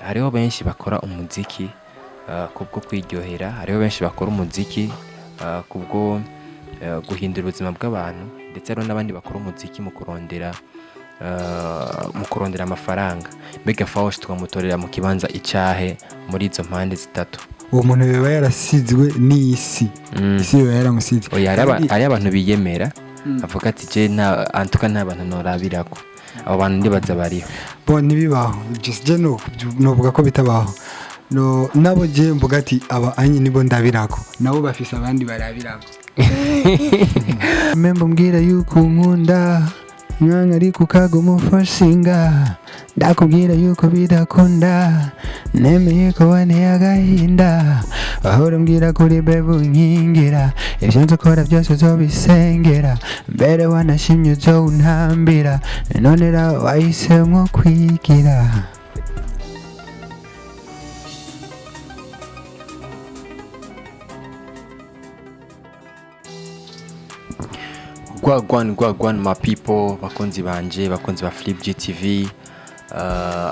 Hariho benshi bakora umuziki kubwo kwiryohera, hariho benshi bakora umuziki kubwo guhindura ubuzima bw'abantu, ndetse hariho n'abandi bakora umuziki mu kurondera amafaranga. Mbega Fawushi twamutorera mu kibanza icahe muri izo mpande zitatu? Uwo muntu biba yarasizwe n'isi. Isi biba yaramusize. Oya, hari abantu biyemera, avuga ati: "Je nta antuka, nta bantu norabirako." Abo bantu ndibaza bariho. Bo ntibibaho. Just je no novuga ko bitabaho. No nabo je mvuga ati aba anye nibo ndabirako, nabo bafise abandi barabirako. Memba mbwira yuko unkunda mwana, ariko ukaguma ufashinga. Ndakubwira yuko bidakunda, nemeye ko wanteye agahinda. Ahora umbwira kuri bebe unkingira, ibyo nzokora byose uzobisengera, mbere wanashimye uzowuntambira, none rawe wahisemo kwigira. Wagwan wagwan, my people, bakunzi banje, bakunzi ba Flip GTV,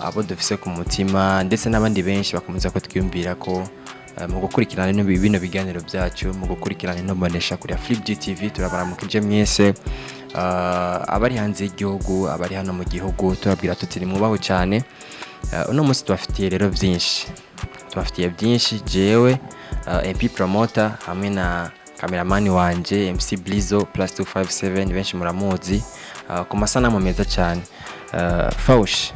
abo dufise ku mutima, ndetse n'abandi benshi bakomeza kutwiyumvira ko mu gukurikirana bino biganiro byacu, mu gukurikirana ino mbonesha kuri ya Flip GTV, turabaramukije mwese, abari hanze y'igihugu, abari hano mu gihugu, tubabwira tuti nimwubaho cyane. Uno munsi tubafitiye rero byinshi, tubafitiye byinshi. Jewe MP Promoter hamwe na kameramani wanje MC Blizo plus 257, benshi muramuzi ku masanamu meza cyane. Faush,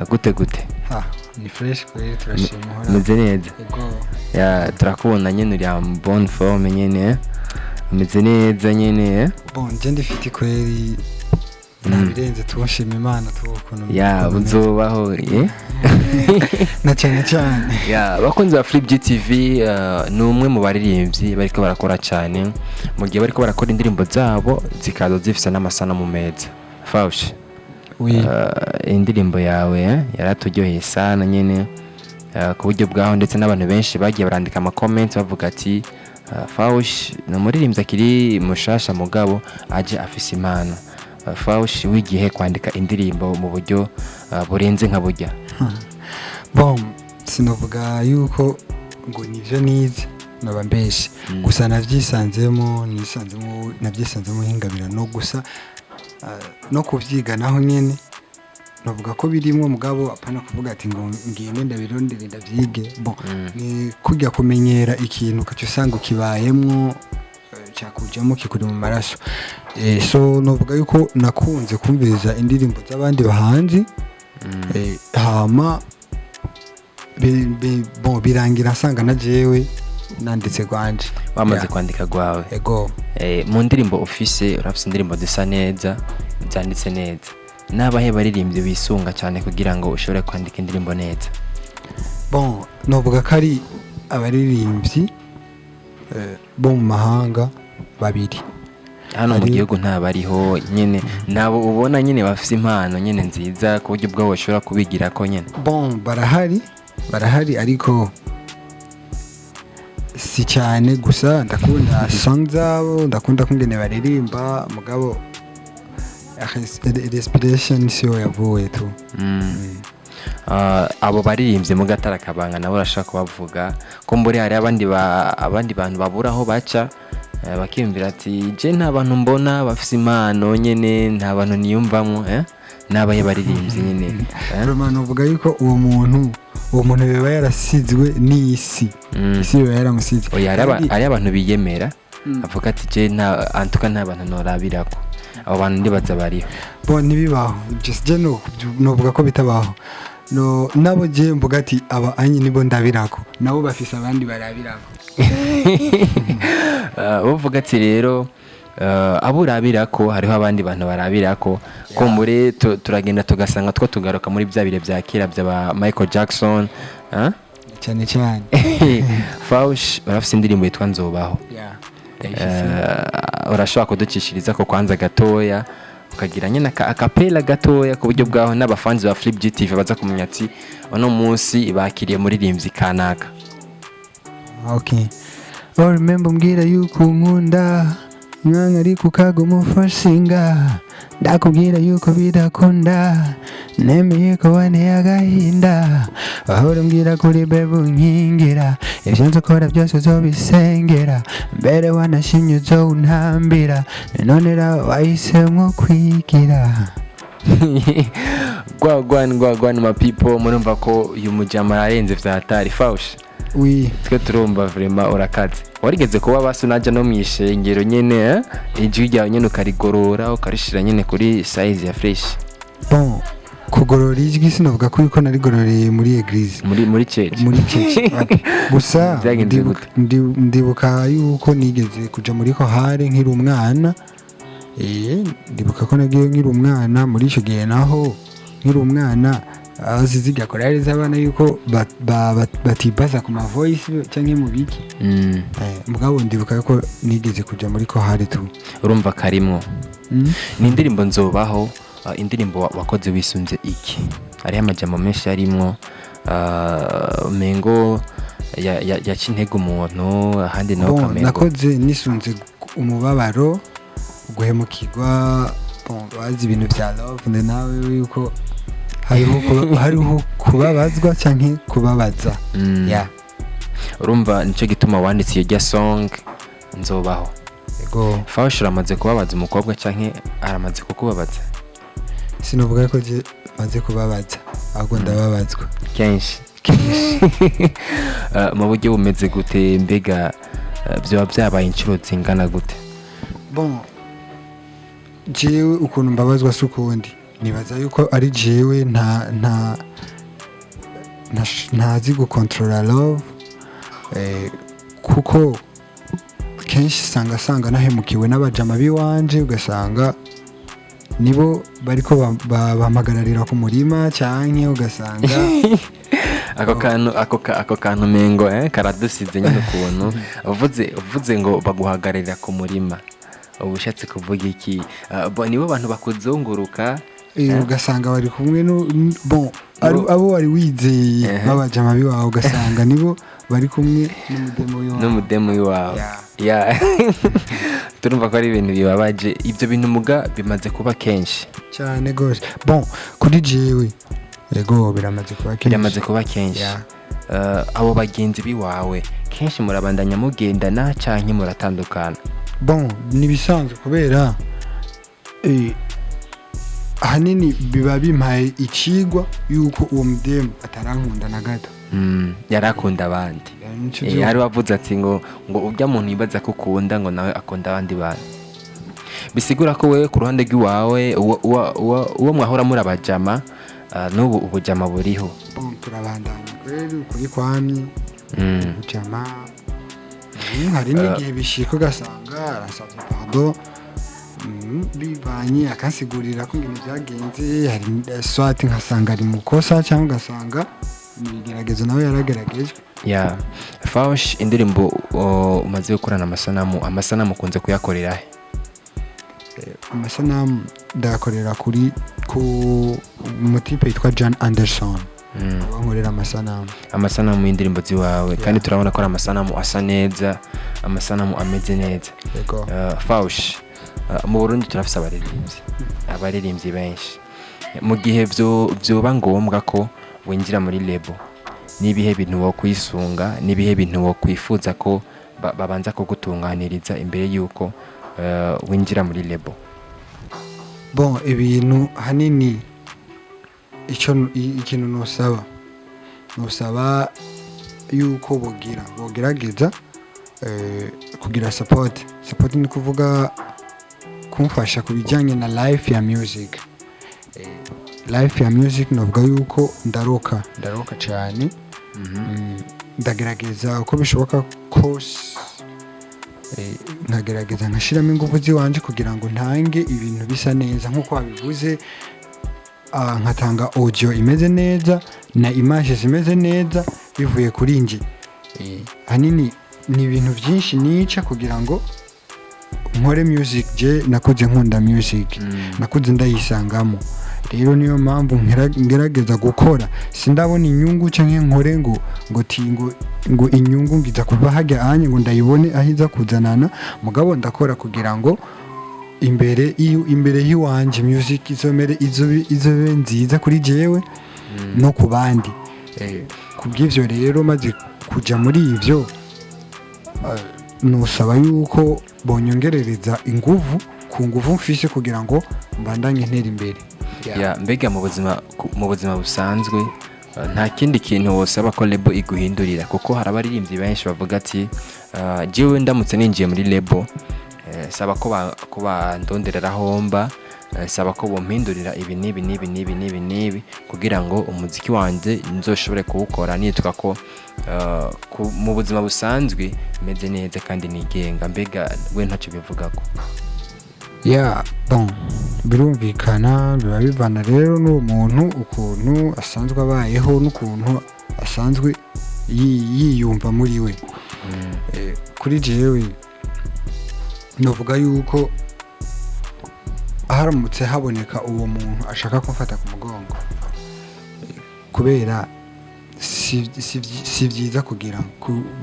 gute gute? Ha, ni fresh kweli, turashima Uhoraho. Meze neza? Ego. Ya, turakubona nyene uri en bonne forme nyene, eh? Umeze neza nyene, eh? Bon, je ndifite kweli, nta birenze, tuwushima Imana tu ukuntu Ya. ukuntu meze. Uzobaho, eh? Na cyane cyane. Ya, bakunzi ba Flip GTV, ni umwe mu baririmbyi bariko barakora cyane, mu gihe bariko barakora indirimbo zabo zikaza zifise n'amasanamu meza. Faush, Oui. Indirimbo yawe yaraturyoheye sana nyene, ku buryo bwaho ndetse n'abantu benshi bagiye barandika ama comments bavuga ati: "Faush ni umuririmbyi akiri mushasha, mugabo aje afise impano." Faush, wigihe kwandika indirimbo mu buryo burenze nka burya? Bon, sinovuga yuko ngo nivyo nize, noba mbeshe. Gusa navyisanzemo, nisanzemo, navyisanzemo nk'ingabirano gusa. No kuvyiga naho nyene novuga ko birimwo, mugabo apana kuvuga ati ngo ngende ndabirondere ndavyige. Bon, ni kurya kumenyera ikintu ukaca usanga ukibayemwo, cakujamo, kikuri mu maraso. So novuga yuko nakunze kumviriza indirimbo z'abandi bahanzi, hama bon, birangira nsanga na jewe nanditse rwanje. Wamaze kwandika gwawe? Ego. Mu ndirimbo ufise, urafise indirimbo zisa neza, zanditse neza. N'abahe baririmbyi bisunga cyane kugira ngo ushobore kwandika indirimbo neza? Bon, novuga ko ari abaririmbyi bo mu mahanga babiri. Hano mu gihugu ntabariho nyene, nabo ubona nyene bafise impano nyene nziza ku buryo bwabo bashobora kubigira ko nyene? Bon, barahari, barahari, ariko si cyane. Gusa ndakunda song zabo, ndakunda kungene baririmba, mugabo inspiration siyo yavuye tu. Abo baririmbye mu gatara kabanga nabo urashaka kubavuga ko mburi hari abandi bantu babura aho baca, bakiyumvira ati: "Je nta bantu mbona bafise impano nyene, nta bantu niyumvamwo, eh?" N'abahe baririmbyi nyene, eh? Vraiment novuga yuko uwo muntu biba yarasizwe n'isi. Isi biba yaramusize. Oya, hari abantu biyemera, avuga ati: "Je nta antuka, nta bantu norabirako." Abo bantu ndibaza bariho. Bon, ntibibaho. Just je no novuga ko bitabaho. No nabo je mvuga ati aba anye nibo ndabirako, nabo bafise abandi barabirako. Bavuga ati rero abo urabirako, hariho abandi bantu barabirako. Kumbure turagenda tugasanga two tugaruka muri bya bire bya kera by'aba Michael Jackson, ah? Cyane cyane. Faush, urafise indirimbo yitwa Nzobaho. Yeah. Urashobora kuducishiriza ko kwanza gatoya, ukagira nyine akapela gatoya, ku buryo bwaho n'abafanzi ba Flip GTV baza kumenya ati uno munsi bakiriye muririmbyi kanaka? Okay. Oh, remember mbwira yuko unkunda. Mwana ariko ukaguma ufasinga, ndakubwira yuko bidakunda. Nemeye ko wanteye agahinda, wahora umbwira kuri bebe unkingira, ibyo nzokora byose uzobisengera, mbere wanashimye uzowuntambira, none rawe wahisemwo kwigira. Gwagwan gwagwan ma people, murumva ko uyu mujama ararenze vya hatari. Faush, Oui. twe turumva vraiment urakaze. Warigeze kuba basi unajya no mu ishengero nyene, eh? Ijwi ryawe nyene ukarigorora, ukarishira nyene kuri size ya fresh? Bon, kugorora ijwi sinavuga ko yuko narigororeye muri église. Muri church. Muri church gusa. Byagenze gute? Ndibuka yuko nigeze kuja muri chorale nkiri umwana. Ndibuka ko nagiye nkiri umwana. Muri icyo gihe naho nkiri umwana, azi zirya chorale z'abana yuko batibaza ku ma voice cyangwa mu biki. Mugabo ndibuka ko nigeze kuja muri chorale tu. Urumva karimwo. Ni indirimbo Nzobaho, indirimbo wakoze wisunze iki? Hariho amajambo menshi arimwo, umengo yaca intege umuntu, ahandi naho Bon, kamengo nakoze nisunze umubabaro, guhemukirwa. Bon, bazi ibintu bya love nawe yuko hariho kubabazwa canke kubabaza. Yeah. Urumva nicyo gituma wanditse iyo rya song Nzobaho. Ego. Fash, uramaze kubabaza umukobwa canke aramaze kukubabaza? Sinovuga ko je maze kubabaza, ahubwo ndababazwa. Kenshi? Mu buryo bumeze gute mbega? Vyoba vyabaye inshuro zingana gute? Bon, jewe ukuntu mbabazwa si ukundi, nibaza yuko ari jewe ntazi gukontorora love, kuko kenshi usanga nahemukiwe n'abajama b'iwanje, ugasanga nibo bariko bampagararira ku murima, canke ugasanga Ako kantu, ako kantu mengo karadusize nyine ukuntu uvuze ngo baguhagararira ku murima, uba ushatse kuvuga iki? Nibo bantu bakuzunguruka? Ugasanga bari kumwe bon, Nibo- abo wari wizeye b'abajama biwawe, ugasanga nibo bari kumwe n'umudemo w'iwawe. N'umudemu w'iwawe. Yeah. Ya, turumva ko ari ibintu bibabaje. Ibyo bintu muga bimaze kuba kenshi? Cyane gose. Bon, kuri jewe yego, biramaze kuba kenshi. Biramaze kuba kenshi. Yeah. Abo bagenzi biwawe kenshi murabandanya mugendana canke muratandukana? Bon, ni ibisanzwe kubera ahanini biba bimpaye icigwa yuko uwo mudemu atarankunda na gato. Yarakunda abandi. Nico Hari wavuze ati ngo urya muntu yibaza ko ukunda, ngo nawe akunda abandi bantu. Bisigura ko wewe ku ruhande rw'iwawe, uwo mwahora muri abajama, n'ubu ubujama buriho? Bon, turabandanya kweri, ukuri kwamye. Ubujama, hari n'igihe bishika ugasanga arasabye pardon, bivanye akansigurira ko ibintu byagenze, hari swati nkasanga ari mu kosa, cyangwa ugasanga ni ibigeragezo nawe yarageragejwe. Ya Fash, indirimbo umaze gukorana amasanamu ukunze kuyakorera he? Amasanamu ndayakorera ku mutipe yitwa John Anderson. Nkorera amasanamu. Amasanamu y'indirimbo ziwawe, kandi turabona ko ari amasanamu asa neza, amasanamu ameze neza. Yego. Faush, mu Burundi turafise abaririmbyi benshi. Mu gihe vyoba ngombwa ko winjira muri label, n'ibihe bintu wo kwisunga, n'ibihe bintu wo kwifuza ko babanza kugutunganiriza imbere y'uko winjira muri label? Bon, ibintu hanini icyo ikintu nosaba yuko bogerageza kugira support, ni kuvuga kumfasha ku bijyanye na life ya music. Life ya music navuga yuko ndaroka cyane. Ndagerageza uko bishoboka kose, nkagerageza nkashiramo ingufu ziwanje kugira ngo ntange ibintu bisa neza nk'uko wabivuze, nkatanga audio imeze neza na image zimeze neza bivuye kuri nje. Ahanini ni ibintu byinshi nica kugira ngo nkore music. Je nakuze nkunda music, nakuze ndayisangamo. Rero niyo mpamvu ngerageza gukora, sindabona inyungu canke nkore ngo ti ngo inyungu ngiza kuva hajya anye ngo ndayibone aho iza kuzanana. Mugabo ndakora kugira ngo imbere iyo imbere y'iwanje music izomere izobe nziza kuri jewe no ku bandi. Kubw'ivyo rero, maze kuja muri ivyo, nusaba yuko bonyongerereza inguvu ku nguvu mfise kugira ngo mbandanye ntera imbere. Yeah. Ya, mbega mu buzima busanzwe, nta kindi kintu wosaba ko label iguhindurira? Kuko hari abaririmbyi benshi bavuga ati: "Jewe ndamutse ninjiye muri label, saba ko bandonderera homba, saba ko bompindurira ibi n'ibi n'ibi n'ibi n'ibi n'ibi kugira ngo umuziki wanje nzoshobore kuwukora nitwa ko mu buzima busanzwe meze neza kandi nigenga." Mbega we ntacyo bivugako? Ya, bon, birumvikana, biba bivana rero n'uwo muntu ukuntu asanzwe abayeho n'ukuntu asanzwe yiyumva muri we. Kuri jewe novuga yuko haramutse haboneka uwo muntu ashaka kumfata ku mugongo, kubera si vyiza kugira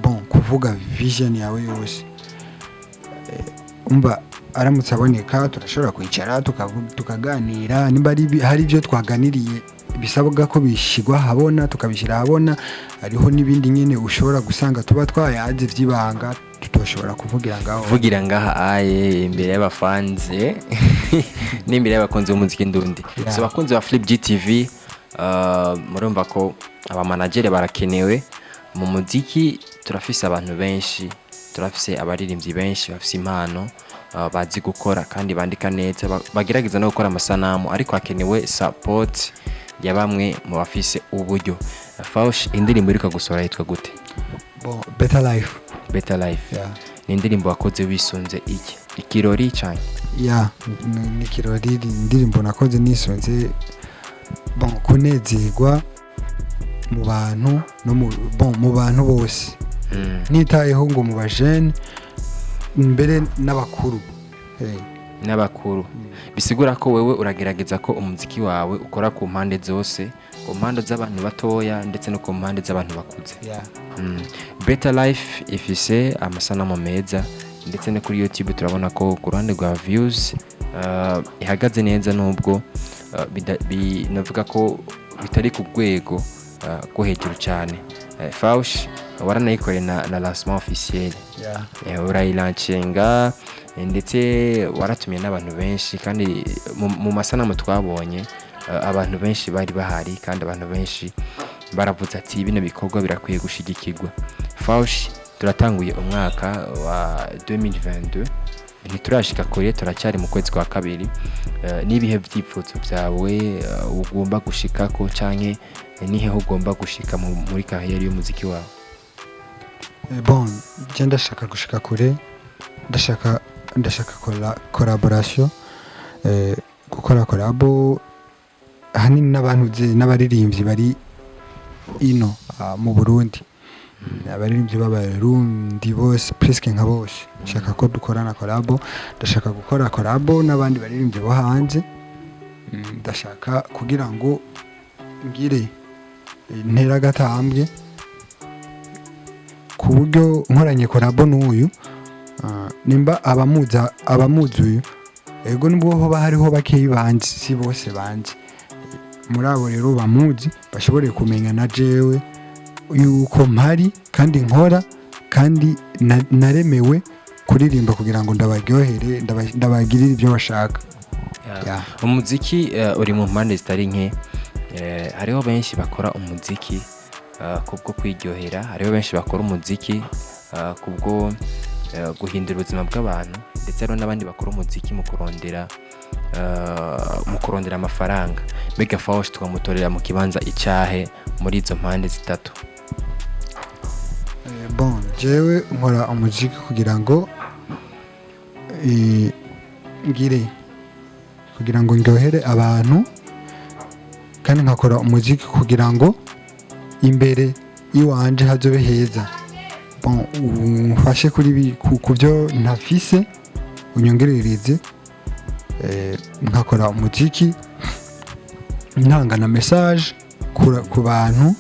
bon, kuvuga vision yawe yose. Umva, aramutse aboneka turashobora kwicara tukaganira, nimba hari ibyo twaganiriye bisabwa ko bishyirwa ahabona, tukabishyira ahabona. Hariho n'ibindi nyine ushobora gusanga tuba twayaze by'ibanga tutoshobora kuvugira ngaho. Kuvugira ngaha aye imbere y'abafanze n'imbere y'abakunzi b'umuziki ndundi. So abakunzi ba Flip GTV, murumva ko abamanagere barakenewe mu muziki. Turafise abantu benshi, turafise abaririmbyi benshi bafise impano, bazi gukora kandi bandika neza, bagerageza no gukora amasanamu, ariko hakenewe support ya bamwe mu bafise uburyo. Faush, indirimbo iriko gusohora yitwa gute? Bon, Better Life. Better Life. Yeah. Ni indirimbo wakoze wisunze iki? Ikirori cyane? Ya, ni ikirori, indirimbo nakoze nisunze, bon, kunezerwa mu bantu no mu, bon, mu bantu bose, nitayeho ngo mu bajene mbere n'abakuru. Hey. N'abakuru, bisigura ko wewe uragerageza ko umuziki wawe ukora ku mpande zose, ku mpande z'abantu batoya ndetse no ku mpande z'abantu bakuze. Yeah. Better Life ifise amasanamu meza, ndetse no kuri YouTube turabona ko ku ruhande rwa views ihagaze neza, nubwo navuga ko bitari ku rwego rwo hejuru cyane. Faush, waranayikoreye na lancement officiel. Yeah. Urayilancinga, ndetse waratumiye n'abantu benshi, kandi mu masanamu twabonye, abantu benshi bari bahari, kandi abantu benshi baravuze ati: "Bino bikorwa birakwiye gushigikirwa." Faush, turatanguye umwaka wa 2022, ntiturashika kure, turacyari mu kwezi kwa kabiri. N'ibihe vyifuzo byawe ugomba gushikako, canke niheho ugomba gushika muri carrière y'umuziki wawe? Bon, je ndashaka gushika kure, ndashaka collaboration, gukora collabo ahanini n'abantu n'abaririmbyi bari ino mu Burundi, abaririmbyi b'Abarundi bose, presque nka bose ndashaka ko dukorana collabo. Ndashaka gukora collabo n'abandi baririmbyi bo hanze. Ndashaka kugira ngo ngire ntera agatambwe ku buryo nkoranye collabo n'uyu, nimba abamuzi uyu, ego, nubwo hoba hariho bakeyi banzi, si bose banzi, muri abo rero bamuzi bashobore kumenya na jewe yuko mpari kandi nkora kandi naremewe kuririmba kugira ngo ndabaryohere, ndabagirire ibyo bashaka. Yeah. Umuziki uri mu mpande zitari nke. Hariho benshi bakora umuziki kubwo kwiryohera, hariho benshi bakora umuziki kubwo guhindura ubuzima bw'abantu, ndetse hariho n'abandi bakora umuziki mu kurondera amafaranga. Mbega Faush twamutorera mu kibanza icahe muri izo mpande zitatu? Bon, jewe nkora umuziki kugira ngo ngire kugira ngo ndyohere abantu, kandi nkakora umuziki kugira ngo imbere iwanje hazobe heza. Bon, umfashe kuri ku byo ntafise, unyongerereze. Nkakora umuziki. ntanga na message ku bantu.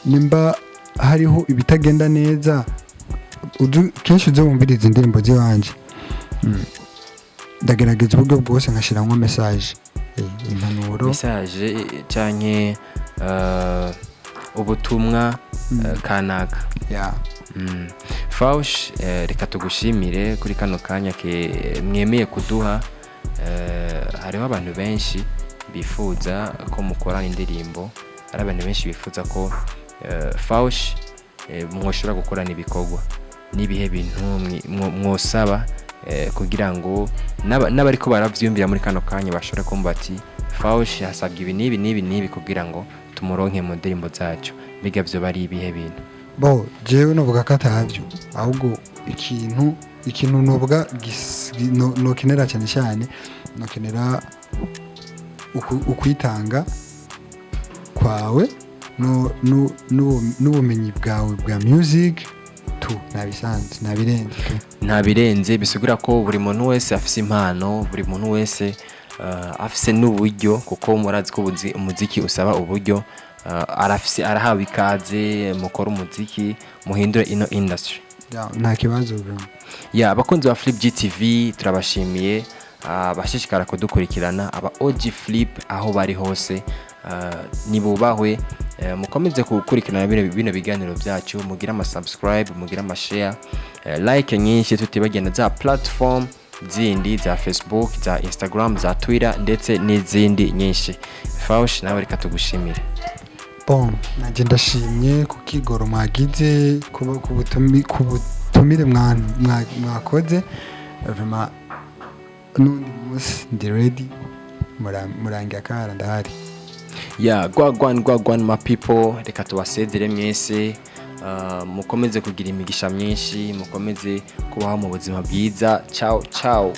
Nimba hariho ibitagenda neza, kenshi uze wumviriza indirimbo z'iwanje. Ndagerageza uburyo bwose nkashiramwo message, impanuro. Message canke ubutumwa kanaka. Ya. Faush, reka tugushimire kuri kano kanya ke mwemeye kuduha. Hariho abantu benshi bifuza ko mukorana indirimbo, hari abantu benshi bifuza ko Faush mwoshobora gukorana ibikorwa. N'ibihe bintu mwosaba kugira ngo n'abariko baravyiyumvira muri kano kanya bashobore kumva ati Faush hasabwa ibi n'ibi n'ibi n'ibi kugira ngo tumuronke mu ndirimbo zacu? Mbega vyo bari ibihe bintu? Bo jewe novuga ko atavyo, ahubwo ikintu novuga nokenera cyane cyane, nokenera ukwitanga kwawe n'ubumenyi bwawe bwa music tu, nabisanzwe, nabirenze tu. Nta birenze. Bisigura ko buri muntu wese afise impano, buri muntu wese afise n'uburyo, kuko murazi ko umuziki usaba uburyo, arafise, arahawe ikaze. Mukora umuziki, muhindure ino industry. Ya, nta kibazo bro. Ya, abakunzi ba Flip GTV turabashimiye, bashishikara kudukurikirana, aba OG Flip aho bari hose, nibubahwe. Mukomeze gukurikirana bino biganiro byacu, mugire ama subscribe, mugire ama share, like nyinshi, tutibagenda za platform zindi za Facebook, za Instagram, za Twitter ndetse n'izindi nyinshi. Faush, nawe reka tugushimire. Bon, nanjye ndashimye ku kigoro mwagize, ku butumire mwakoze. Vraiment, n'undi munsi ndi ready. Murangiye akara, ndahari. Ya, gwagwan gwagwan my people, reka tubasezere mwese. Mukomeze kugira imigisha myinshi, mukomeze kubaho mu buzima bwiza. Ciao ciao.